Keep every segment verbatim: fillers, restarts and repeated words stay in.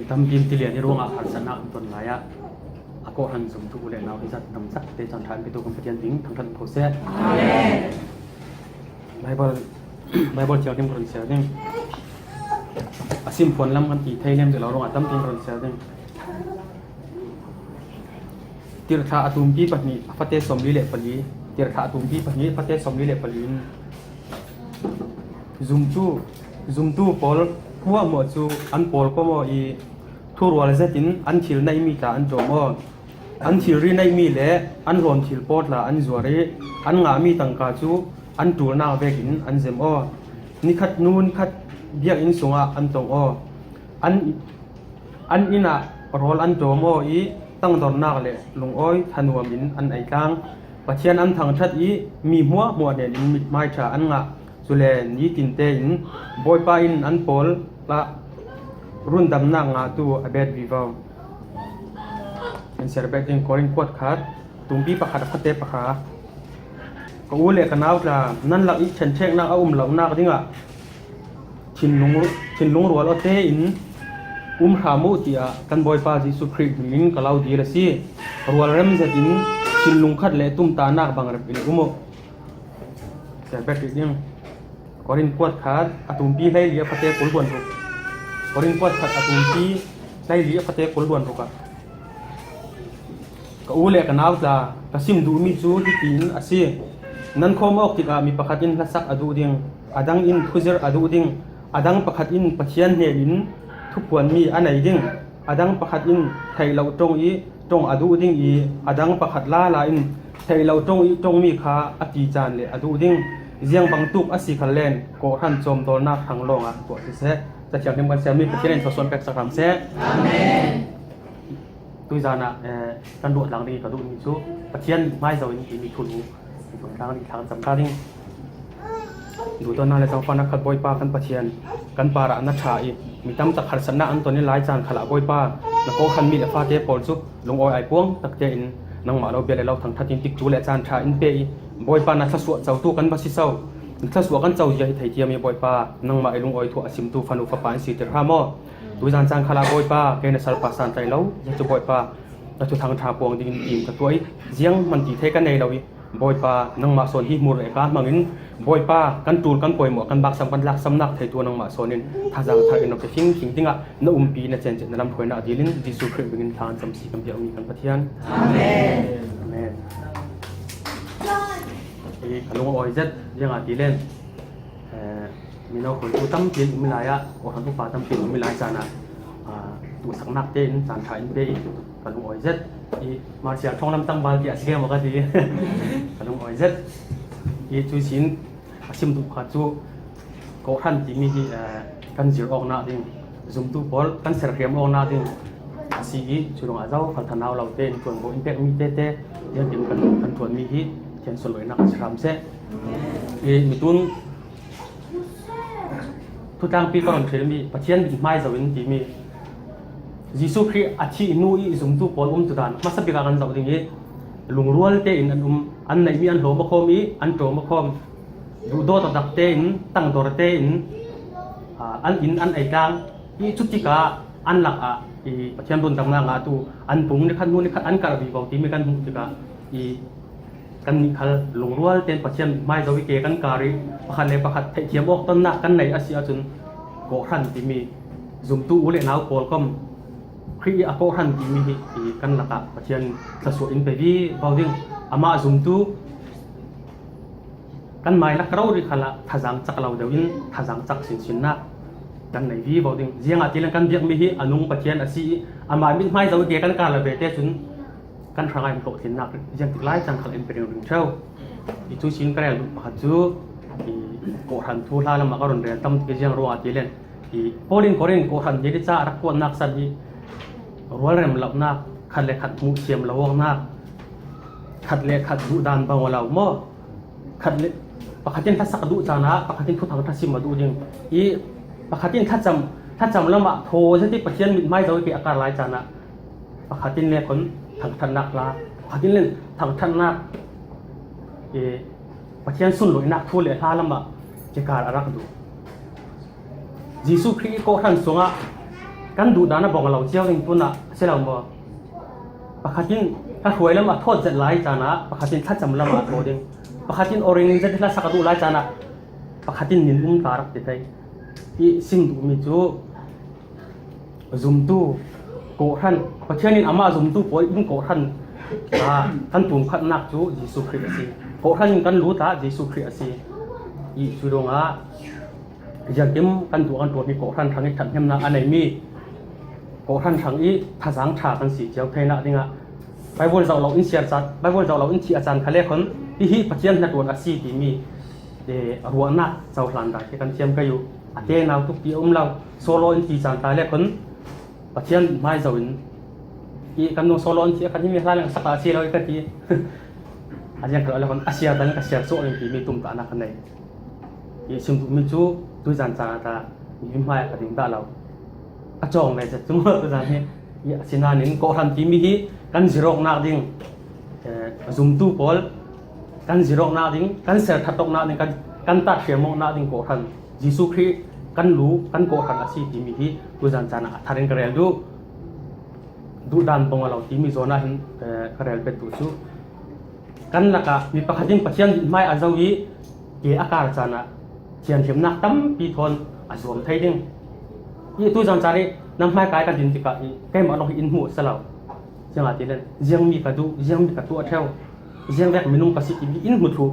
Tampi in tilian i ruangah harsatna an ton lai ah, a kawhhran zumtu u le nau hi zat tam sak te caan ṭha in pitu kan Pathian ding thangṭhat ko seh. Amen. Bible, Bible thiang kan run siar ding. A sim puan lam kan ti thei lem lo ruangah tampi in run siar ding. Tirhthlah a tumpi pahnih a fate sawmli le pali, Tirhthlah a tumpi pahnih a fate sawmli le pali in zumtu, zumtu pawl hmuahhmuah cu an pawl kawm aw i thurual zetin an thil neihmi tla an ṭawm aw. An thilri neihmi le an hlawm thil pawl tla an zuar i an ngahmi tangka cu an ṭulnak vekin an zem aw. Nikhat hnu nikhat biakinn sungah an tong aw. An An inn ah rawl an ṭawm aw i tangdornak le lungawi thanuam in an ei tlang. Pathian an thangṭhat i mi hmuahhmuah hnen in mithmai ṭha an ngah. Cule nitin tein Bawipa in an pawl ah rundamnak ngahtu a bet vivo. Kan ser bet ding Korin kuat khat, tumpi pakhat a fate pakhat. Ka u le ka nau tla, nan lak i ṭhenṭheknak a um lonak dingah thinlung, thinlung rual aw tein um hram uh, tiah kan Bawipa Jesuh Khrih hmingin ka lo dil a si. Rualrem zetin thinlung khat le tumtahnak bangrep in um uh. Ser bet rih ding. Korin kuat khat a tumpi hleili a fate kul hluan ruk. Korin kuat khat a tumpi hleili a fate kul hluan ruk ah, ka u le ka nau tla, ka sim duhmi cu hitin a si. Nan khawm awk tikah mi pakhat in hlasak a duh ding, a dang in thuzirh a duh ding, a dang pakhat in Pathian hnen in thuphuanmi a nei ding, a dang pakhat in theih loh ṭong i ṭong a duh ding i, a dang pakhat lala in theih loh ṭong i ṭongmi kha a ti caan le a duh ding. Ziang bangtuk a si khallen kawhhran cawmdawlnak hrang lawngah tuah siseh. Cathiang hrim kan siarmi Pathian in thluasuah pek sak hram seh. Amen. Tuizan ah, eh, kan ruah tlang ding i ka duhmi cu Pathian hmai zo in timi thulu kan tlang ding thla kan cam ta ding. Duhdawtnak le zaangfahnak khat Bawipa kan Pathian kan parah na ṭha i mi tam tak harsatnak an ton i lai caan khalah Bawipa na kawhhranmi le fate pawl cu lungawi ai puang tak tein nangmah lo bia le lo thangṭhat in tikcu le caan ṭha in pe i Bawipa na thluasuah cotu kan va si so. Na thluasuah kan co zia hi theithiam i Bawipa nangmah i lungawi thu a simtu fanu fapa in si tirh hram aw. Tuizan caan khalah Bawipa kei na salpa san tlai lo zia cu Bawipa na thuthang ṭha puang dingin tim ka tuah i ziang hman ti thei ka nei lo i Bawipa nangmah sawn hi hmur le ka hmangin Bawipa kan ṭul kan poimawh kan baksam kan laksamnak theitu nangmah sawn in thazaang thar in rawk fingfing dingah na umpi na cencet na lamhruainak dilin Jesuh Khrih hmingin thla an cam si kan biakmi kan Pathian. Amen. Amen. Hi ka lung a awi zet ziangahtile, eh, mino khuaitu tampi an um i lai ah, kawhhran upa tampi an um i lai caan ah, ah, duhsaknak tein caan ṭha in pe i ka lung a awi zet. I Marcia ṭhawng lam tlangval tiah a si ke maw ka ti. Ka lung a awi zet. I cuih sin a sim duh kha cu kawhhran timi hi, eh, kan zir awknak ding, zumtu pawl kan serhriam awknak ding a si i cu ruangah zokhal thanau lo tein ṭuanvo in pekmi tete ziangtin kan, kan ṭuanmi hi Pathian sunloihnak a si hram seh. I mitun thutlangpi ka run hrilmi Pathian mithmai zo in timi Jesuh Khrih a thih hnu i zumtu pawl umtudan hmasa bik ah kan zoh ding i lungrual tein an um, an neihmi an hlawm a khawm i an ṭawm a khawm, duhdawt taktak tein tangdor tein, aa, an inn an ei tlang i cutikah an lakah i Pathian rundamnak ngahtu an pung nikhat hnu nikhat an karh vivo timi kan hmuh tikah i kannih khal lungrual tein Pathian hmai zo i ke kan kar i pakhat le pakhat theihthiam awk tonnak kan nei a si ahcun kawhhran timi zumtu u le nau pawl kom Khrih i a kawhhran timi hi i kan lakah Pathian thluasuah in pe vivo ding. Amah zumtu kan mailak rori khalah thazaang cak lo deuh in thazaang cak sinsinnak kan nei vivo ding. Ziangahtile kan biakmi hi a nung Pathian a si i amah mithmai zo i ke kan kar le ve te cun kan hrangai in hlawhtlinnak ziangtik lai caan khal in pe ringring ṭheu. I cu sin ka rel duh pakhat cu i kawhhran thu hla lamah ka run rel tam tik i ziang ruangah tile i Paul in Korin kawhhran hnen i ca a rak kuatnak san i rualrem lonak, khat le khat hmuh siam lo awknak, khat le khat duhdan bang aw lo maw? Khat le pakhat in hlasak a duh caan ah pakhat in thuthang ṭha sim a duh ding i pakhat in thlacam, thlacam lamah thaw zet i Pathian mithmai zo i ke a kar lai caan ah pakhat in le khun thangṭhatnak hla, pakhat in le thangṭhatnak, eh, Pathian sunloihnak thu le hla lamah kikar a rak duh. Jesuh Khrih i kawhhran sungah kan duh dan a bawng a lo cio ding tunah a si lo maw? Pakhat in a hruai lam a thawt zet lai caan ah pakhat in thlacam lam a thaw ding. Pakhat in orange in zet hla sak a duh lai caan ah pakhat in nin um ta rak ti thei. I sim duhmi cu zumtu, kawhhran, Pathian in amah zumtu pawl in kawhhran, aa, kan pumkhatnak cu Jesuh Khrih a si. Kawhhran in kan lut ah Jesuh Khrih a si. I cu ruangah ziangkim kan tuah kan tuahmi kawhhran hrang i ṭhathnemnak a neimi kawhhran hrang i thazaang ṭha kan si cio theinak dingah Baibal zoh lo in siar caan, Baibal zoh lo in thih a caan kha le khon hihi Pathian hnaṭuan a si timi, eh, ruahnak cohlan dan khi kan thiam kai uh. A tenau tuk ti a um lo. Solo in ti caan ta le khon Pathian hmai zo in, i kan nung solo in ti a kan himi hla leng sak a si lo i ka ti. A ziang ka lo le khon a siar dan ka siar suah in timi tumtahnak ka nei. I sim duhmi cu tuizan caan ah ta mi hmai a ka ding dah lo. A cawng ve zet cu maw tuizan hi. I a si nain kawhhran timi hi kan zirawknak ding, eh, zumtu pawl kan zirawknak ding, kan ser ṭhat awknak ding, kan, kan tat hriam awknak ding kawhhran Jesuh Khrih kan lu, kan kawhhran a si timi hi tuizan caan ah a thar in ka rel duh. Duhdan bawng a lo timi zawn ah hin, eh, ka rel pet duh cu. Kan lakah mi pakhat in Pathian hmai a zoh i ke a kar caan ah thianhlimnak tampi thawn a zuam thei ding. I tuizan caan i nan hmai kai ka din tikah i keimah lawng hi in hmuh a si lo. Ziangahtile ziangmi ka duh, ziangmi ka tuah ṭheu, ziangvek minung ka si timi in hmu thluh.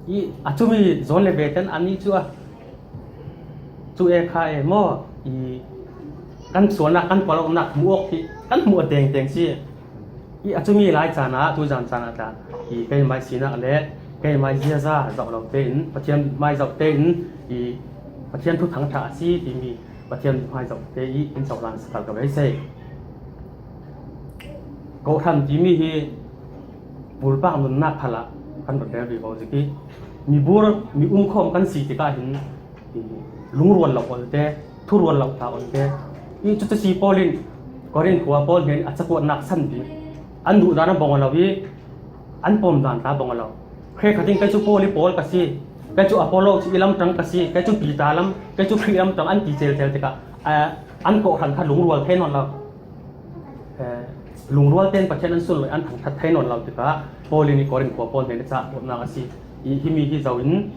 I a cumi zawn le ve ten an i cu a cu e kha e maw? I kan sualnak, kan palawmnak hmuh awk hi kan hmuh a tengteng si. I a cumi lai caan ah, tuizan caan ah ta i keimai sinak le keimai ziaza zoh lo tein Pathian hmai zoh tein i Pathian thuthang ṭha a si timi Pathian hmai zoh te i in cohlan sakal ka beisei. Kawhhran timi hi pulpak nunnak khalah kan rak rel vivo zik i mibur, mi umkhawm kan si tikah hin lungrual lo olte, thurual lo ta olte. I cucu si Paul in Korin khua pawl hnen a cakuatnak san bik an duhdan a bawng a lo i an pawmdan ta bawng a lo. Hre khat in kei cu Paul i pawl ka si, kei cu Apollo cu i lamtang ka si, kei cu Peter lam, kei cu Khrih lamtang an ti celcel tikah, eh, an kawhhran kha lungrual thei nawn lo. Eh, lungrual tein Pathian an sunlawih an thangṭhat thei nawn lo tikah Paul in i Korin khua pawl hnen a cakuatnak a si. I himi hi zo in,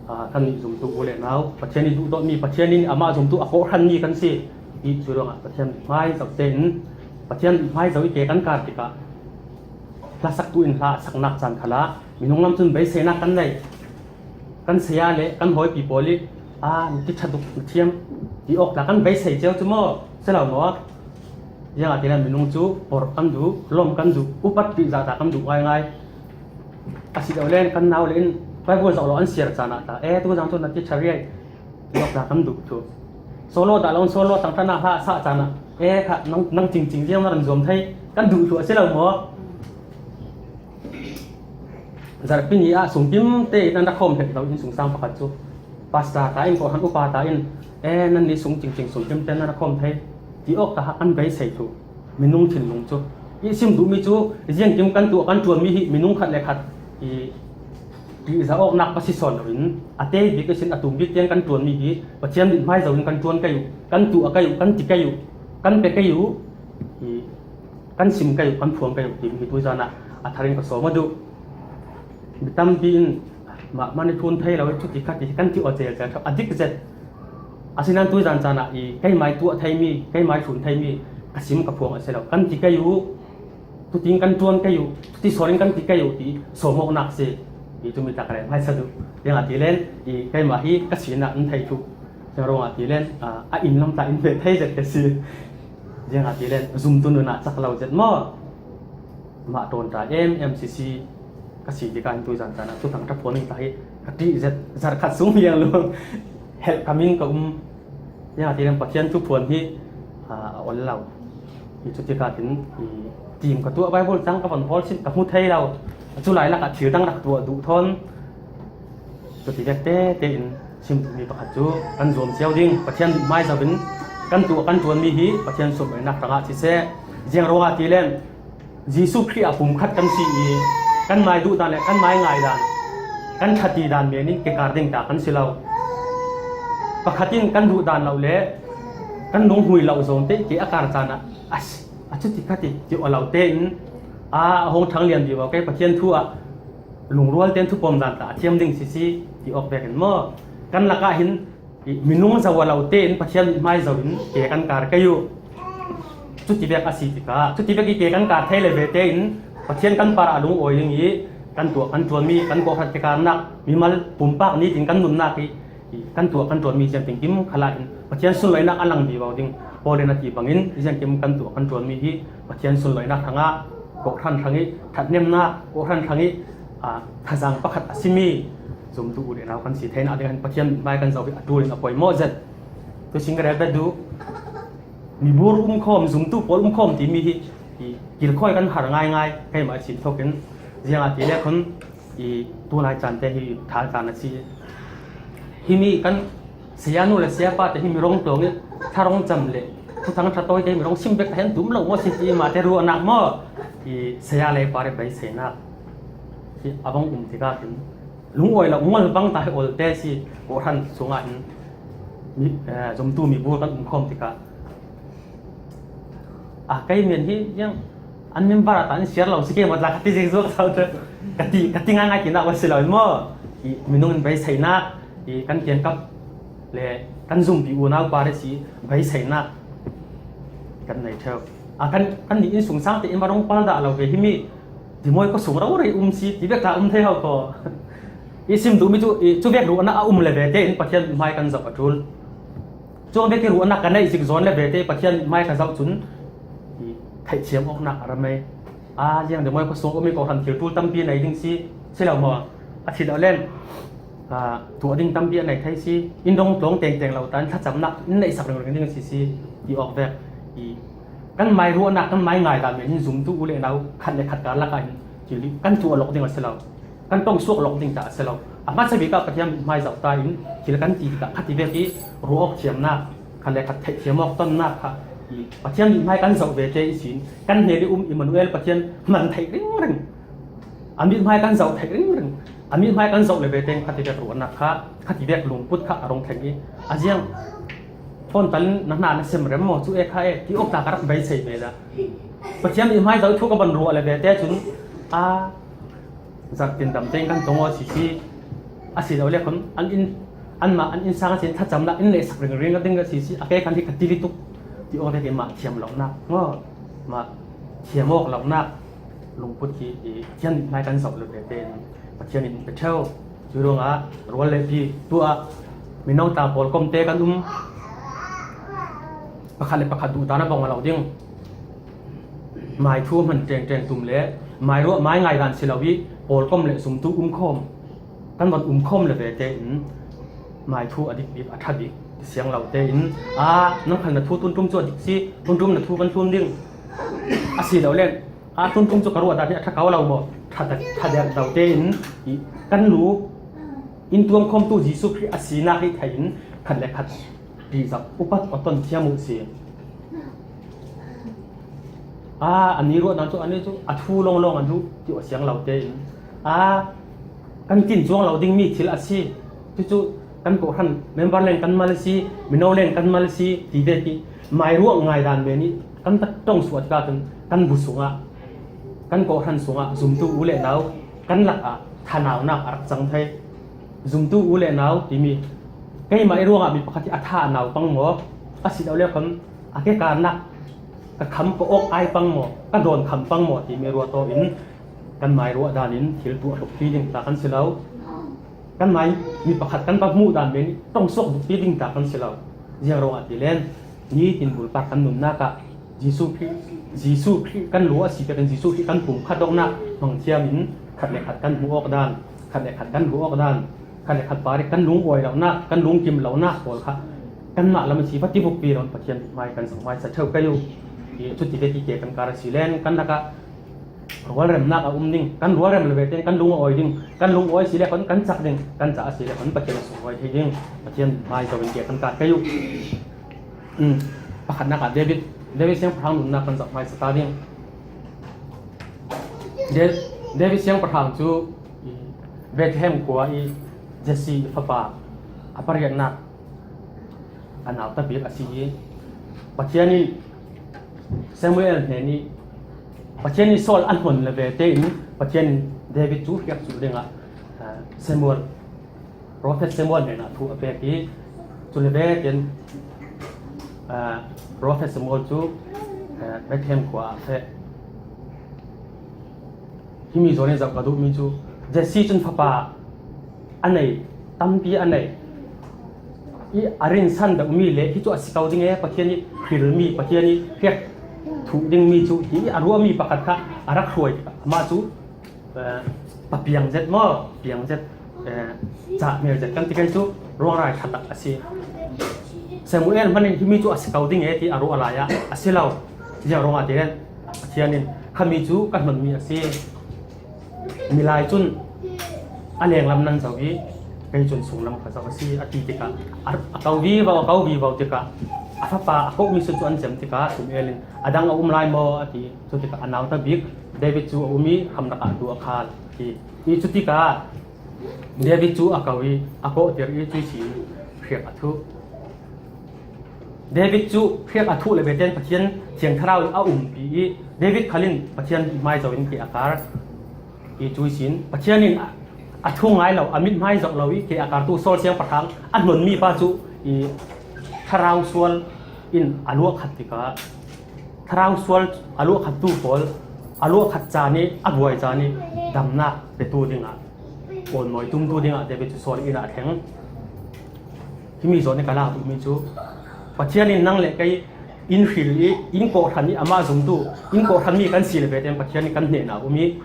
aa, kannih zumtu u le nau, Pathian i duhdawtmi, Pathian in amah zumtu a kawhhranmi kan si. I cu ruangah Pathian hmai zoh tein, Pathian hmai zoh i ke kan kar tikah hlasaktu in hla a saknak caan khalah minung lam cun beiseinak kan nei. Kan saya le kan hawipi pawl i, aa, na ti ṭha tuk, na thiam ti awk tla kan beisei cio cu maw? Si lo maw? Ziangahtile minung cu porh kan duh, lawm kan duh, upat ṭihzah ta kan duh ngaingai. A si lo le kan nau le in Baibal zoh lo an siar caan ah ta, e, tuizan cu na ti ṭha riai ti awk tla kan duh cu. Solo dah lo in solo tangṭhatnak hla a sah caan ah, e, kha nang, nang cingcing ziang na ran zuam thei kan duh cu a si lo maw? Zarhpi ni ah sungkim tein an rak khawm hlek lo innsungsang pakhat cu pastor ta in, kawhhran upa ta in, e, nannih sung cingcing sungkim tein an rak khawm thei ti awk ta kan beisei cu minung thinlung cu. I sim duhmi cu ziangkim kan tuah kan ṭuanmi hi minung khat le khat i ṭihzah awknak pasi sawn loin a te bik ihsin a tum bik tiang kan ṭuanmi hi Pathian mithmai zo in kan ṭuan kei uh, kan tuah kei uh, kan ti kei uh, kan pe kei uh, i kan sim kei uh, kan phuang kei uh timi hi tuizan ah a thar in ka sawm a duh. Mi tampi in mah hman i ṭhun thei lo i cuti kha ti hi kan ti aw celcel ṭheu a dik zet. Asinain tuizan caan ah i keimai tuah theimi, keimai ṭhun theimi ka sim ka phuang a si lo. Kan ti kei uh, tuting kan ṭuan kei uh, tuti sawn in kan ti kei uh ti sawm awknak si. I cumi tak rel hmaisa duh. Ziangahtile i keimah hi ka sinak in thei thluh. Ziang ruangah tile, aa, a inn lam tla in ve thei zet ka si. Ziangahtile zumtu nun ah cak lo zet maw? Mah ṭawn ta em em sisi ka si tikah hin tuizan caan ah thuthang ṭha phuan in ta hi ka ṭih zet, zarh khat sung liang lo helh kam in ka um. Ziangahtile Pathian thuphuan hi, aa, a ol lo. I cutikah hin i tim ka tuah, Baibal cang ka von hawl sin ka hmu thei lo. Cu lai lakah thil dang rak tuah duh thawn. Cuti vek tete in sim duhmi pakhat cu kan zuam cio ding. Pathian hmai zo in kan tuah kan ṭuanmi hi Pathian sunlawihnak hrangah siseh, ziang ruangah tile Jesuh Khrih ah pumkhat kan si i kan mai duh dan le kan mai ngai dan, kan ṭhati dan men in kikar ding ta kan si lo. Pakhat in kan duh dan lo le Kan lung hui lo zawng te ke a kar caan ah, a si, a cuti kha ti ti aw lo tein, a, a hawng thang lian vivo kei Pathian thu ah lungrual tein thupawm dan tla a thiam ding si si ti awk vekin maw? Kan lakah hin i minung zo a lo tein Pathian mithmai zo in ke kan kar kei uh. Cuti vek a si tikah, cuti vek i ke kan kar thei le ve tein Pathian kan par a lung awi ding i kan tuah kan ṭuanmi, kan kawhhran kekarnak, mimal pumpak nitin kan nunnak i, i kan tuah kan ṭuanmi ziang tingkim khalah in Pathian sunlawinak a lang vivo ding. Paul in a ti bangin ziangkim kan tuah kan ṭuanmi hi Pathian sunlawinak hrangah, kawhhran hrang i thathnemnak, kawhhran hrang i, a, thazang pakhat a simi zumtu u le nau kan si theinak ding hin Pathian mithmai kan zoh hi a ṭul in a poimawh zet. Tusin ka rel bet duh, mibur umkhawm, zumtu pawl umkhawm timi hi, hi kilkhawi kan har ngaingai, keimah i sin thokin. Ziangahtile khun i tulai caan te hi thal caan a si. Himi kan saya nu le saya pa te himi rong tlawng i tharong cam le thuthang thatawi te himi rong sim bek ta hen tum lo maw si ti mah te ruahnak maw? I saya le pa le beiseinak hi a vong um tikah khin lungawi lo ngol bang ta hi ol te si kawhhran sungah hin mi, eh, zumtu mibur kan umkhawm tikah a, kei men hi yang an member a ta an siar lo si ke maw tla ka ti zikzuak sau te ka ti, ka ti ngaingai tinak a si lo in maw? I minung in beiseinak i kan kiangkap le kan zumpi unau pa le si beiseinak kan nei ṭheu. A, kan, kan nih in sungsang te in va rong pal dah lo ve himi Dimawi khuasung rori um si ti vek ta um thei ho ko. I sim duhmi cu i cu vek ruahnak a um le ve tein Pathian mithmai kan zoh a ṭul. Cuang vek i ruahnak ka neih zik zawn le ve te Pathian mithmai ka zoh cun i theihthiam awknak a ra mei. A, ziang Dimawi khuasung a um i kawhhran thil ṭul tampi nei ding si, si lo maw? A thi lo len, a, tuah ding tampi a nei thei si, in dong tlawng tengteng lo ta in thlacamnak in neihsak ringring ding a si si ti awk vek i kan mai ruahnak, kan mai ngaidan men hin zumtu u le nau khat le khat karlak ah hin thil kan tuah lawk ding a si lo, kan ṭongsuak lawk ding ta a si lo. A hmasa bik ah Pathian mithmai zoh ta in thil kan ti tikah khat i vek i ruah awk thiamnak, khat le khat theihthiam awk tonnak kha i Pathian mithmai kan zoh ve te ihsin kan hnen i um Immanuel Pathian hman theih ringring. A mithmai kan zoh theih ringring. A mithmai kan zoh le ve tein khat i vek ruahnak kha, khat i vek lungput kha a rung thleng i a ziang. Thawn talin na hna na sem rem maw cu e kha e ti awk ta ka rak beisei ve dah. Pathian mithmai zoh thu ka van ruah le ve te cun a zarh tin dam tein kan tong aw si si. A si lo le khun an in, anmah an innsang a sin thlacamnak in neihsak ringring a ding a si si. A ke khan hi ka ti lutuk ti awk te mah thiam lonak maw? Mah thiam awk lonak lungput hi i Pathian mithmai kan zoh le ve tein Pathian in pe ṭheu. Cu ruangah rual le pi tuah mino tla pawlkom te kan um. Pakhat le pakhat duhdan a bawng a lo ding. Mai thu hman ṭengṭeng tum le mai ruah mai ngaidan si lo i pawlkom le zumtu umkhawm kan van umkhawm le ve tein mai thu a dik bik a ṭha bik ti siang lo tein a, nang khan na thu tunṭum cu a dik si, tunṭum na thu kan tlun ding a si lo len. A tunṭum cu ka ruahdan hi a ṭha ko lo maw? Ṭha dek, ṭha dek lo tein i kan lu in tuamkhawmtu Jesuh Khrih a sinak hi thei in khat le khat ṭihzak upat aw ton thiam uh si. A, an i ruahdan cu an i cu a thu lawnglawng an duh ti aw siang lo tein a, kan tin cuang lo dingmi thil a si. Cucu kan kawhhran member leng kan mal si, mino leng kan mal si ti vek i mai ruah ngaidan men i kan ṭongsuah tikah kan, kan bu sungah, kan kawhhran sungah zumtu u le nau kan lakah thanaunak a rak cang thei. Zumtu u le nau timi keimah i ruangah mi pakhat hi a tha a nau pang maw? A si lo le kham a kekarnak ka kham ka awk ai pang maw? Ka dawn kham pang maw timi ruah tawh in kan mai ruah dan in thil tuah hlukpi ding ta kan si lo. Kan mai mi pakhat kan va hmuh dan men ṭongsuak bukpi ding ta kan si lo. Ziang ruangah ti len nitin bulpak kan nunnak ah Jesuh Khrih, Jesuh Khrih kan lu a si vekin Jesuh Khrih kan pumkhat awknak hmang thiam in khat le khat kan hmuh awk dan, khat le khat kan hmuh awk dan, khat le khat par i kan lungawi lonak, kan lungkim lonak pawl kha kanmah lam a si va ti bukpi lo in Pathian hmai kan zoh hmaisa ṭheu kei uh. I cuti vek i ke kan kar a si len kan lakah rualremnak a um ding, kan rualrem le ve tein kan lung a awi ding, kan lung awi si le khon kan cak ding, kan cak a si le khon Pathian a sunglawi thei ding, Pathian hmai zoh in ke kan kar kei uh. Um, pakhatnak ah David, David siangpahrang nunnak kan zoh hmaisa ta ding. Da-, David siangpahrang cu Bethlehem khua i Jesse i fapa a pariatnak a nauta bik a si i Pathian in Samuel hnen i, Pathian in Saul a hnon le ve tein Pathian in David cu hriak cu dingah, ah, Samuel, profet Samuel hnenah thu a pek i, cu le ve tein, ah, profet Samuel cu, ah, Bethlehem khua ah a feh. Himi zawn in zoh ka duhmi cu Jesse cun fapa a nei, tampi a nei. I a rinsan deuhmi le hi cu a si ko ding e, Pathian i hrilmi, Pathian i hriak thuh dingmi cu hi a ruahmi pakhat kha a rak hruai tikah amah cu, eh, papiang zet maw, piang zet, eh, cah hmel zet kan ti kai cu ruangrai ṭha tak a si. Samuel hmanh in himi cu a si ko ding e ti a ruah lai ah a si lo. Ziang ruangah ti len Pathian in khami cu ka hnonmi a si. Milai cun a lenglam nan zoh i kei cun sunglam ka zoh a si, a ti tikah a, a ko vivo, a ko vivo tikah a fapa a kohmi sun cu an cem tikah Samuel in, "A dang a um lai maw?" a ti. Cu tikah a nauta bik David cu a um i khamnak ah tu a khal a ti. I cu tikah David cu a ko i a kawhter i cuih sin hriak a thuh. David cu hriak a thuh le ve tein Pathian Thiang Thlarau in a umpi i David khal in Pathian hmai zoh in ke a kar. I cuih sin Pathian in a, a thung ngai lo, a mithmai zoh lo i ke a kartu Saul siangpahrang a hnonmi pa cu i thlarau sual in a luahkhat tikah, thlarau sual a luahkhattu pawl a luahkhat caan i a buai caan i damnak petu dingah, awnmawi tumtu dingah David cu Saul inn ah a thleng. Himi zawn i ka lak duhmi cu Pathian in nang le kei in hril i in kawhhran i amah zumtu, in kawhhranmi kan si le ve tein Pathian in kan hnenah a um i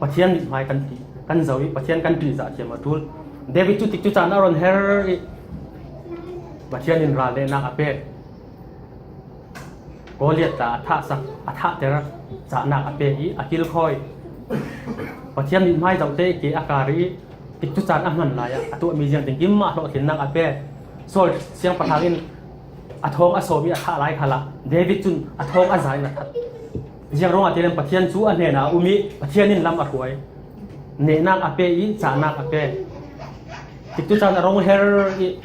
Pathian mithmai kan ti, kan zoh i Pathian kan ṭihzah thiam a ṭul. David cu tikcu caan a ron her i Pathian in ral nehnak a pek. Goliath ta a thahsak, a thahter cahnak a pek i a kilkhawi. Pathian mithmai zohte ke a kar i tikcu caan a hman lai ah a tuahmi ziang ding kim ah hlawhtlinnak a pek. Saul siangpahrang in a thawng a sawm i a thah lai khalah David cun a thawng a za in a that. Ziang ruangah ti len Pathian cu a hnenah a um i Pathian in lam a hruai. Nehnak a pe i cahnak a pe. Tikcu caan a rung her i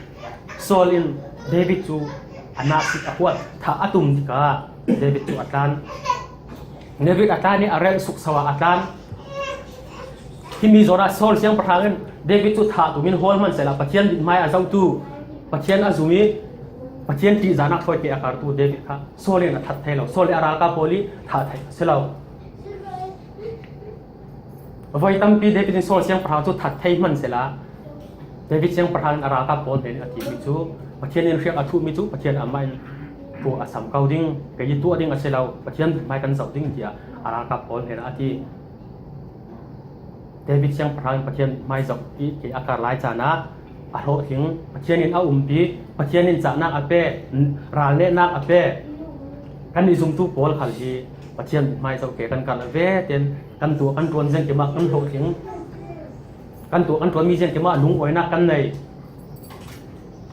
Saul in David cu a nak sik a huat, thah a tum tikah David cu a tlan. David a tlan i a relh sukso ah a tlan. Himi zawn ah Saul siangpahrang in David cu thah tum in hawl hmanh sehla Pathian mithmai a zohtu, Pathian a zum i Pathian ṭihzahnak thawi ke a kartu David kha Saul in a that thei lo. Saul le a ralkap pawl i thah theih a si lo. Voi tampi David in Saul siangpahrang cu that thei hmanh sehla, David siangpahrang in a ralkap pawl hnen a timi cu, Pathian in hriak a thuhmi cu, Pathian amah in tuah a sam ko ding, kei tuah ding a si lo, Pathian hmai kan zoh ding, tiah a ralkap pawl hnen a ti. David siangpahrang in Pathian hmai zoh i ke a kar lai caan ah, a hlawhtling, Pathian in a umpi, Pathian in cahnak a pe, ral nehnak a pe. Kan i zumtu pawl khal hi Pathian hmai zoh ke kan kar ve tein kan tuah kan ṭuan ziang kimah kan hlawhtling. Kan tuah kan ṭuanmi ziang kimah lungawinak kan nei.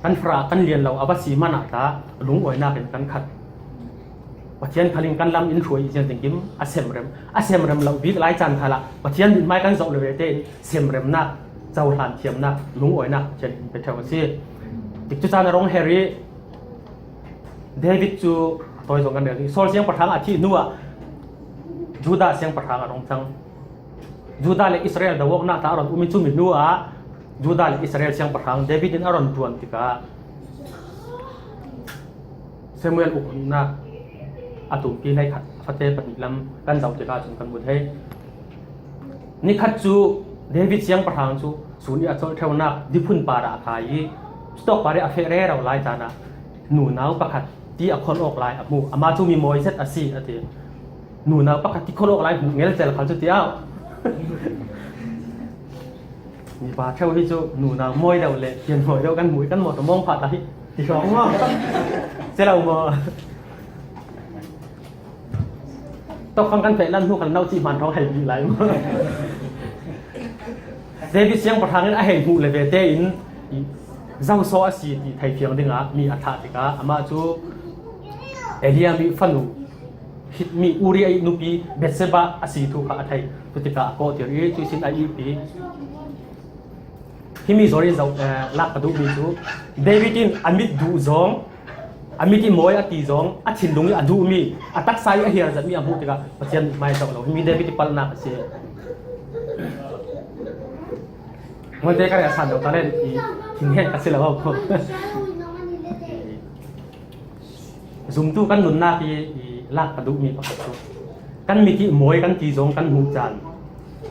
Kan farah kan lian lo a va si hmanh ah ta lungawinak in kan khat. Pathian khal in kan lam in hruai i ziang ding kim a semrem. A semrem lo bik lai caan khalah Pathian mithmai kan zoh le ve tein semremnak, cohlan thiamnak, lungawinak Pathian in pe ṭheu a si. Tikcu caan a rung her i David cu a tawi zong kan rel i Saul siangpahrang a thih hnuah Judah siangpahrang a rung cang. Judah le Israel do awknak ta a run um i cumi hnuah Judah le Israel siangpahrang David in a run ṭuan tikah Samuel uknak a tumpi hleikhat a fate pahnih lam kan zoh tikah cun kan hmu thei. Nikhat cu David siangpahrang cu sun i a colh ṭheunak diphun par ah a kai i cutawk par i a feh rero lai caan ah nunau pakhat ti a kholh awk lai a hmu. Amah cu mi mawi zet a si a ti. Nunau pakhat ti kholh awk lai hmuh ngelcel khal cu ti au. Mipa ṭheu hi cu nunau mawi deuh le pian mawi deuh kan hmuh i kan maw mawngpha ta hi ti hrawng maw? Si lo maw? Tokfang kan feh lan hnu khan nauci hman hrawng hei bik lai maw? David siangpahrang in a hei hmuh le ve tein zoso a si ti thei fiang dingah mi a thlah tikah amah cu Eliab i fanu, Hit mi Uriah i nupi Bathsheba a si thu kha a thei. Cutikah a kawhter i cuihsin a ihpi. Himi zawn in zoh, eh, lak ka duhmi cu David in a mit duh zong A mit i mawi a ti zawng, a thinlung i a duh mi, a taksa i a hiar zet mi a hmuh tikah Pathian mithmai zoh lo. Himi David i palhnak a si. Hmulte ka rel san lo, talent i thinheng ka si lo. Zumtu kan nunnak i, i lak ka duhmi pakhat cu, kan mit i mawi kan ti zawng kan hmuh caan,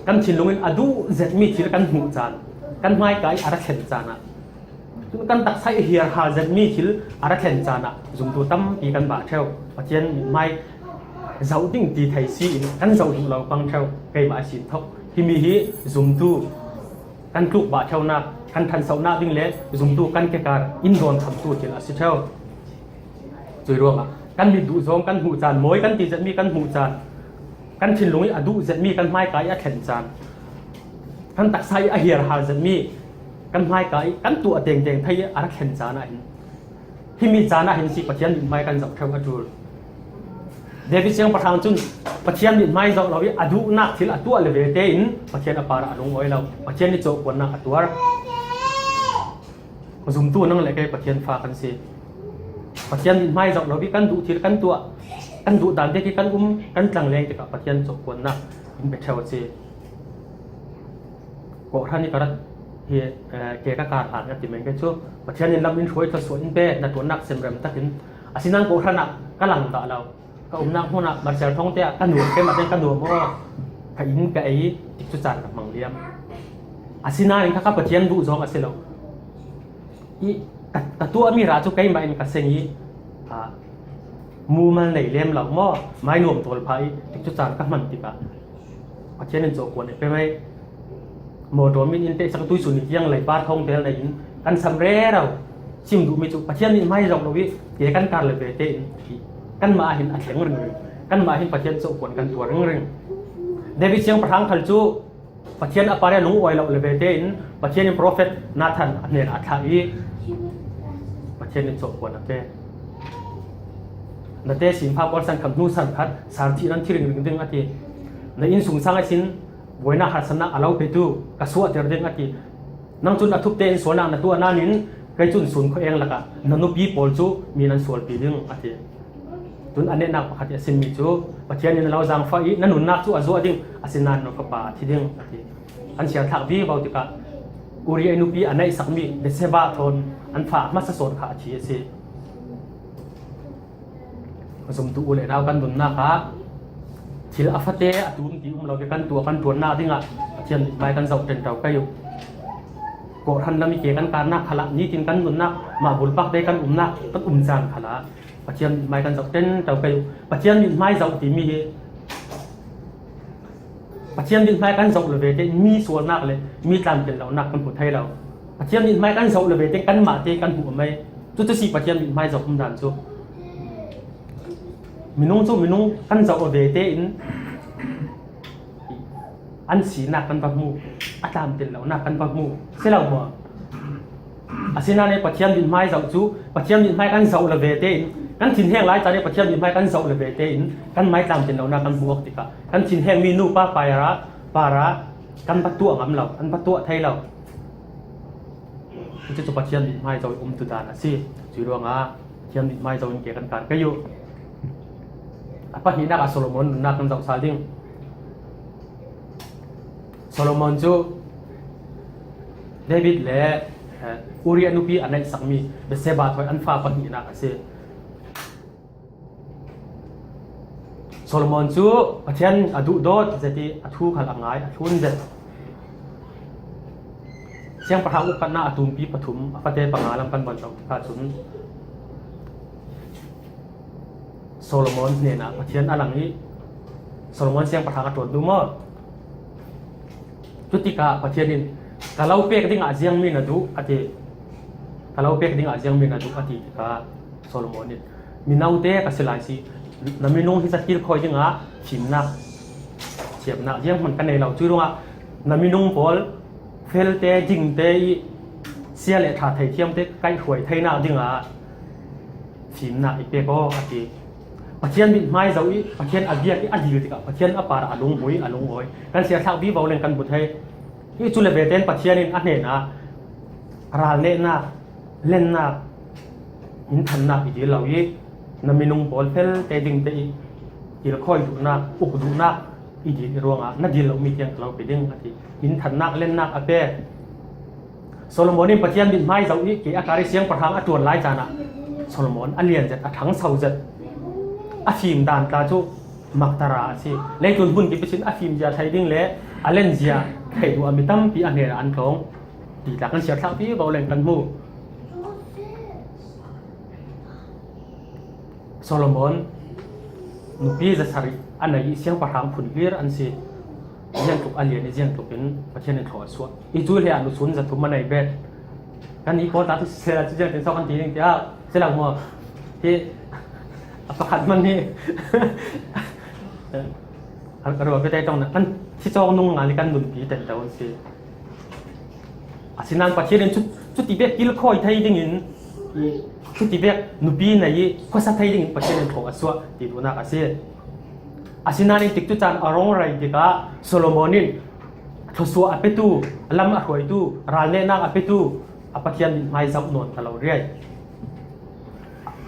kan thinlung in a duh zetmi thil kan hmuh caan, kan hmaika i a ra thlen caan ah, kan taksa i a hiar hal zetmi thil a ra thlen caan ah zumtu tampi kan bah ṭheu. Pathian mithmai zoh ding ti thei si in kan zoh duh lo pang ṭheu. Keimah a sin thok himi hi zumtu kan tluk bah ṭheunak, kan ṭhansohnak ding le zumtu kan kekar in dawn khamtu thil a si ṭheu. Cui ruangah kan mit duh zawng kan hmuh caan, mawi kan ti zetmi kan hmuh caan, kan thinlung i a duh zetmi kan hmaika i a thlen caan, kan taksa i a hiar hal zetmi kan hmaika i kan tuah tengteng thei i a ra thlen caan ah hin, himi caan ah hin si Pathian mithmai kan zoh ṭheu a ṭul. David siangpahrang cun Pathian mithmai zoh lo i a duhnak thil a tuah le ve tein Pathian a parah a lungawi lo, Pathian i cawhkuannak a tuar. Zumtu nang le kei Pathian fa kan si. Pathian mithmai zoh lo i kan duh thil kan tuah, kan duh dan dek i kan um, kan tlangleng tikah Pathian cawhkuannak in pe ṭheu a si. Kawhhran i ka rat hi, eh, ke ka kar hlan a ti men ke cu, Pathian in lam in hruai thluasuah in pe, na ṭuannak semrem takin. Asinain kawhhran ah ka lang dah lo. Ka umnak hmun ah Marcel thawngte ah ka nuam, keimah tein ka nuam aw, ka inn ka ei, tikcu caan ka hmang liam. Asinain kha ka Pathian duh zawng a si lo. I ka, ka tuahmi ra cu keimah in ka seng i, ah, mumal nei lem lo maw, mai nuam tawl pha i, tikcu caan ka hman tikah Pathian in cawhkuan a pe mai. Mawṭaw min in tehsak tuihsun i tiang lei par thawngtel nei in kan sam rero. Sim duhmi cu Pathian mithmai zoh lo i ke kan kar le ve tein kanmah ah hin a thleng ringring. Kanmah ah hin Pathian cawhkuan kan tuar ringring. David siangpahrang khal cu Pathian a parah a lungawi lo le ve tein Pathian in profet Nathan a hnenah a thlah i Pathian in cawhkuan a pe. Na te sin pha pawl san khat hnu san khat sar thih nan thi ringring ding a ti. Na innsungsang ihsin buainak harsatnak a lo petu ka suahter ding a ti. Nang cun a thup tein sualnak na tuah nain kei cun sun khuaeng lakah na nupi pawl cu mi nan sualpi ding a ti. Cun a nehnak pakhat i a simmi cu Pathian in a lo zaangfah i na nunnak cu a zuah ding, asinain na fapa a thi ding a ti. An siathlak vivo tikah Uriah nupi a neihsakmi Bathsheba thawn an fa hmasa sawn kha a thi a si. Zumtu u le nau kan nunnak ah thil a fate a tum ti um lo i kan tuah kan ṭuannak dingah Pathian mithmai kan zoh ṭenṭo kei uh. Kawhhran lam i ke kan karnak khalah nitin kan nunnak mah bulpak te kan umnak kan um caan khalah Pathian mithmai kan zoh ṭenṭo kei uh. Pathian mithmai zoh timi hi Pathian mithmai kan zoh le ve tein mi sualnak le mi tlamtlin lonak kan hmu thei lo. Pathian mithmai kan zoh le ve tein kanmah te kan hmuh a mei. Cucu si Pathian mithmai zoh umdan cu. Minung cu minung kan zoh a ve tein an sinak kan va hmu, a tlamtlin lonak kan va hmu. Si lo maw? Asinain Pathian mithmai zoh cu Pathian mithmai kan zoh le ve tein kan thinheng lai caan i Pathian mithmai kan zoh le ve tein kan mai tlamtlin lonak kan hmu awk tikah kan thinhengmi nupa para para kan va tuah ngam lo, kan va tuah thei lo. Cucu cu Pathian mithmai zoh i umtu dan a si. Cui ruangah Pathian mithmai zoh in ke kan kar kei uh. A pahnihnak ah Solomon nunnak kan zoh sal ding. Solomon cu David le, eh, Uriah nupi a neihsakmi Bathsheba thawi an fa pahnihnak a si. Solomon cu Pathian a duhdawt zet i a thu khal a ngai, a thlun zet. Siangpahrang ukhatnak a tumpi pathum, a fate panga lam kan bawmh tikah cun Solomon hnenah Pathian a lang i Solomon siangpahrang a ṭuan duh maw? Cutikah Pathian in, "Ka lo pek dingah ziangmi na duh?" a ti. "Ka lo pek dingah ziangmi na duh?" a ti tikah Solomon in, "Mino te ka si lai si, na minung hi zakir khawi dingah fimnak, thiamnak zianghman ka nei lo. Cui ruangah na minung pawl felte, dingte i sia le ṭha theithiamte ka kaihhruai theinak dingah fimnak i pek aw," a ti. Pathian mithmai zoh i Pathian a biak i a dil tikah Pathian a parah a lunghmui, a lungawi. Kan siathlak vivo leng kan hmu thei. Hi cu le ve tein Pathian in a hnenah ralnehnak, lennak, Minthannak i dil lo i, na minung pawl fel te ding te i kilkhawi duhnak, uk duhnak i dil i ruangah na dil lo mi tiang ka lo pe ding a ti. Minthannak lennak a pe. Solomon in Pathian mithmai zoh i ke a kar i siangpahrang a tuan lai caan ah Solomon a lian zet, a thangso zet, a fim dan tla cu Magdala a si. Leitlun hmun kip ihsin a fimzia thei ding le a lenzia thei duh a mi tampi a hnenah an tlawng ti tla kan siar thlak vivo leng kan hmu. Solomon nupi zasarih a nei i siangpahrang phun hlir an si. Ziangtluk a lian i ziangtluk in Pathian in thlawh a suah. I cu hlei ah nusun zathum a nei bet. Kan i pawl ta tu siseh cu ziangtin so kan ti ding tiah si lo maw? Hi a pakhat man hi. Kan ka ruah bia tong na kan thi cawng nung ngal i kan nunpi tento an si. Asinain Pathian in cu, cuti bek kilkhawi thei dingin, cuti bek nupi nei i khuasa thei dingin Pathian in thlawh a suah ti duhnak a si. Asinain tikcu caan a rung rei tikah Solomon in thluasuah a petu, lam a hruaitu, ralnehnak a petu a Pathian mithmai zoh nawn ta lo riai.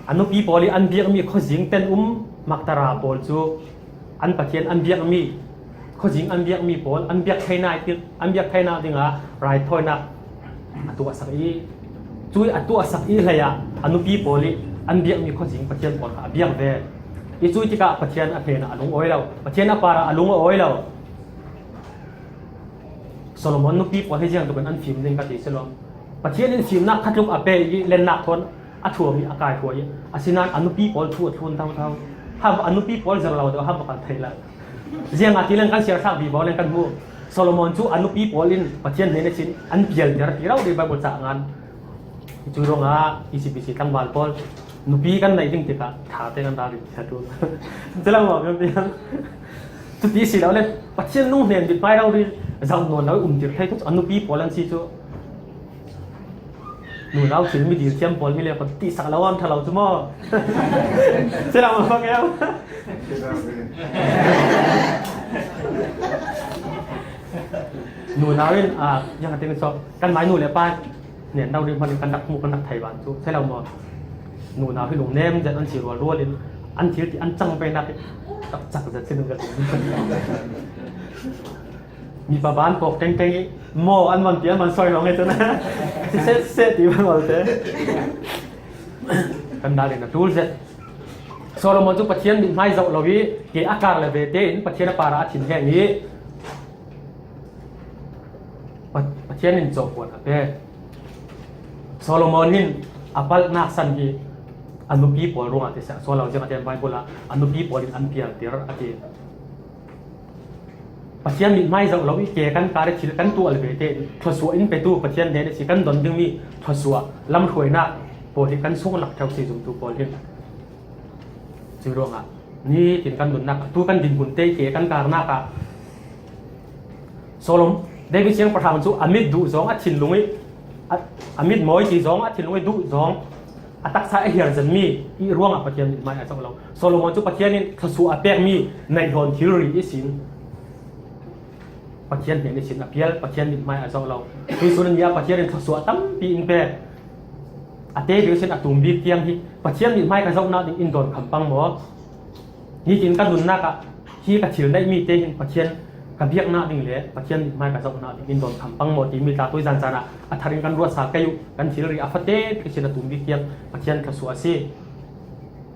A nupi pawl i an biakmi khuazing ten um Magdala pawl cu an Pathian an biakmi, khuazing an biakmi pawl an biak theinak, an biak theinak dingah raithawinak a tuahsak i, cui a tuahsak i hlei ah a nupi pawl i an biakmi khuazing Pathian pawl kha a biak ve. I cui tikah Pathian a hnenah a lung awi lo, Pathian a parah a lung a awi lo. Solomon nupi pawl hi ziangtluk in an fim ding ka ti si lo. Pathian in fimnak khatluk a pe i lennak thawn a thuam i a kaihruai i, asinain a nupi pawl thu a thlun thotho. Ham a nupi pawl zer lo deuh ham a kan thei lo. Ziangahtile kan siar thlak vivo le kan hmu. Solomon cu a nupi pawl in Pathian hnen ihsin an pialter ti rau dih Baibal ca ngan. Cu ruangah E C B C tlangval pawl nupi kan neih ding tikah ṭha te kan ra rih ṭha tu. Culang maw kan ti. Cuti si lo le Pathian lung hnen bit hmai rori zoh nawn lo i umtir thei thu a nupi pawl an si cu. Nunau thil mi dil thiam pawl mi le kan tihsak lo an ṭha lo cu maw? Culang maw bak em? Nunau in, ah, yang a ting so kan mai nu le pa nen dau dih hmanh kan rak hmuh kan rak thei van cu si lo maw? Nunau hi lungnem zet an si rualrual in an thil ti an cang peinak hi tak cak zet si ding zet. Mipa ban pawk tengteng i maw an man ti an man soi lawng i cun si seh seh ti man malte. Kan dal in a tul zet. Solomon cu Pathian mithmai zoh lo i ke a kar le ve tein Pathian a parah a thinheng i Pa-, Pathian in cawhpuan a pek. Solomon hin a palhnak san hi a nupi pawl ruangah ti seh, sual lo ziangahtile Baibal ah a nupi pawl in an pialter a ti. Pathian mithmai zoh lo i ke kan kar i thil kan tuah le ve tein thluasuah in petu Pathian hnen a si kan don dingmi thluasuah lamhruainak pawl hi kan sung lak ṭheu si zumtu pawl hin. Cuih ruangah nitin kan nunnak, tu kan dinhmun te ke kan karnak ah Solom-, David siangpahrang cu a mit duh zong a thinlung i, a, a mit mawi ti zong a thinlung i duh zong a taksa a hiar zenmi i ruangah Pathian mithmai a zoh lo. Solomon cu Pathian in thluasuah a pekmi neih hlawn thilri ihsin Pathian hnen ihsin a pial, Pathian mithmai a zoh lo. Tuihsun ni ah Pathian in thluasuah tampi in pek. A te bik sin a tum bik tiang hi Pathian mithmai ka zohnak ding in dawn kham pang maw? Nitin ka nunnak ah hi ka thil neihmi te hin Pathian ka biaknak ding le Pathian mithmai ka zohnak ding in dawn kham pang maw timi tla tuizan caan ah a thar in kan ruat sal kei uh. Kan thilri a fate bik sin a tum bik tiang Pathian thluasuah a si.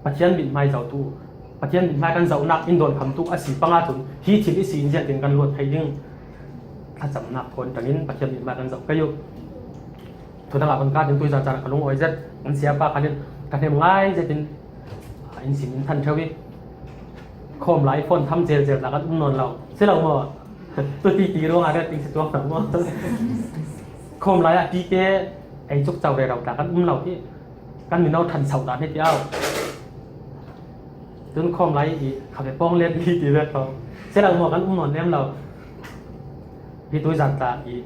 Pathian mithmai zoh tu Pathian mithmai kan zohnak in dawn kham tu a si pang ahcun hi thil i si in ziahtin kan luat thei ding? Thlacamnak thawn ṭangin Pathian mithmai kan zoh kei uh. Thudang ah kan kat in tuizan caan ah ka lungawi zet, kan siapa khan in ka hnem ngai zetin, ah, in sin in than ṭheu i khawm lai phone tham zelzel tla kan um nawn lo. Si lo maw? Tuti ti ruangah ret ding si tuak tak maw? Khawm lai ah ti te ei cukco rero tla kan um lo i kan mino ṭhan so dan hi ti au. Tun khawm lai i kha ve pawng let i ti ve tho. Si lo maw kan um nawn nem lo. Hi tuizan tla i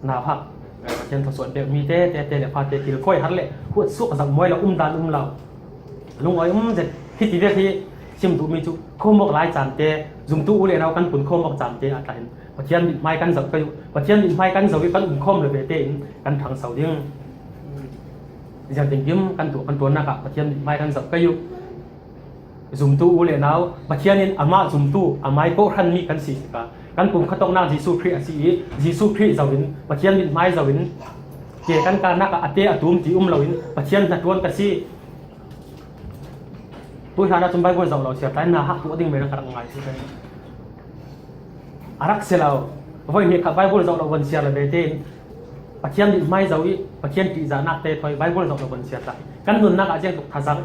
nauhak, eh, Pathian thluasuah pekmi te, te, te le fate kilkhawi har le huat suak zak mawi lo um dan um lo. Lungawi um zet hi ti vek hi sim duhmi cu khawmawk lai caan te, zumtu u le nau kan pun khawmawk caan te a tla in Pathian mithmai kan zoh kei uh. Pathian mithmai kan zoh i kan um khawm le ve tein kan ṭhangso ding. Ziang tinkim kan tuah kan tuannak ah Pathian mithmai kan zoh kei uh. Zumtu u le nau, Pathian in amah zumtu, amah kohhran mi kan si tikah kan pumkhatawknak Jesuh Khrih a si ih, Jesuh Khrih zoh in, Pathian mithmai zoh in, ke kan karnak ah a te a tum ti um loin Pathian hnaṭuan ka si. Tuihlan ahcun Baibal zoh lo siar tlai, na hak tuah ding men a ka rak ngai si. A rak si lo. Voi hnih kha Baibal zoh lo von siar le ve tein Pathian mithmai zoh ih Pathian ṭihzahnak te thawi Baibal zoh lo von siar tla. Kan nunnak ah ziang tuk thazang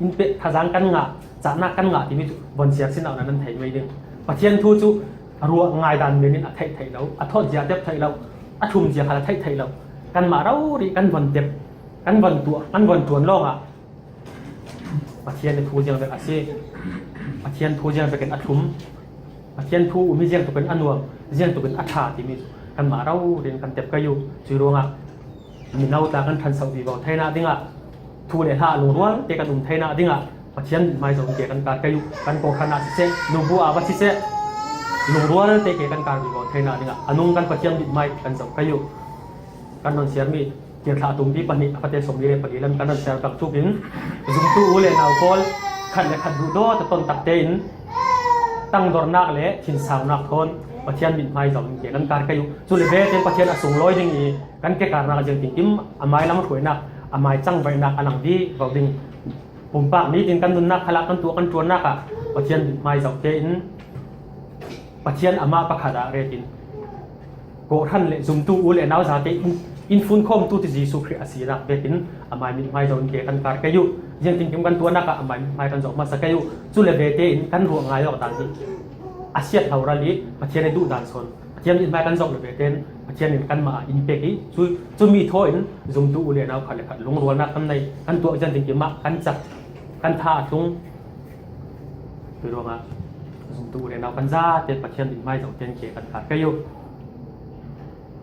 in pe, thazang kan ngah, cahnak kan ngah timi cu von siar sinah nan thei mei ding. Pathian thu cu a ruah ngaidan men in a theih theih lo, a thawt zia tep theih lo, a thum zia kha a theih theih lo. Kanmah rori kan von tep, kan von tuah, kan von ṭuan lawngah Pathian ih thu ziang bek a si. Pathian thu ziang bekin a thlum. Pathian thu um hi ziang tukin a nuam, ziang tukin a ṭha timi cu kanmah rori in kan tep kei uh. Cuih ruangah mino tla kan ṭhanso vivo theinak dingah, thu le hla lungrual te kan um theinak dingah Pathian mithmai zoh in ke kan kar kei uh. Kan kohhran ah siseh, nubu ah va siseh, lungrual te ke kan kar vivo theinak dingah a nung kan Pathian mithmai kan zoh kei uh. Kan non siarmi Tirthlah tumpi pahnih a fate sawmli le pali lam kan rak siar bang thukin, zumtu u le nau pawl khat le khat duhdaw ta ton takte in tangdornak le thinsaunak thawn Pathian mithmai zoh in ke kan kar kei uh. Cu le ve tein Pathian a sunglawi ding ih kan ke karnak ziang tinkim amai lam hruainak, amai cangvaihnak a lang vivo ding. Pumpak nitin kan nunnak khalah kan tuah kan ṭuannak ah Pathian mithmai zoh tein Pathian amah pakhat ah retin kawhhran le zumtu u le nau zate in, in funkhawmtu ti Jesuh Khrih a sinak vekin amai mithmai zoh in ke kan kar kei uh. Ziang tinkim kan tuahnak ah amai mithmai kan zoh hmasa kei uh. Cu le ve tein kan ruah ngai awk dan hi a siat hlo ral ih Pathian ih duh dan sawn Pathian mithmai kan zoh le ve tein Pathian in kanmah ah in pek ih cu, cumi thaw in zumtu u le nau khat le khat lungrualnak kan nei, kan tuah ziang tinkim ah kan cak, kan tha a tlung. Cuih ruangah zumtu u le nau kan zate Pathian mithmai zoh tein ke kan kar kei uh.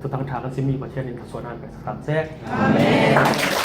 Thutang ṭha kan simi Pathian in thluasuahnak kan pe sak seh. Amen.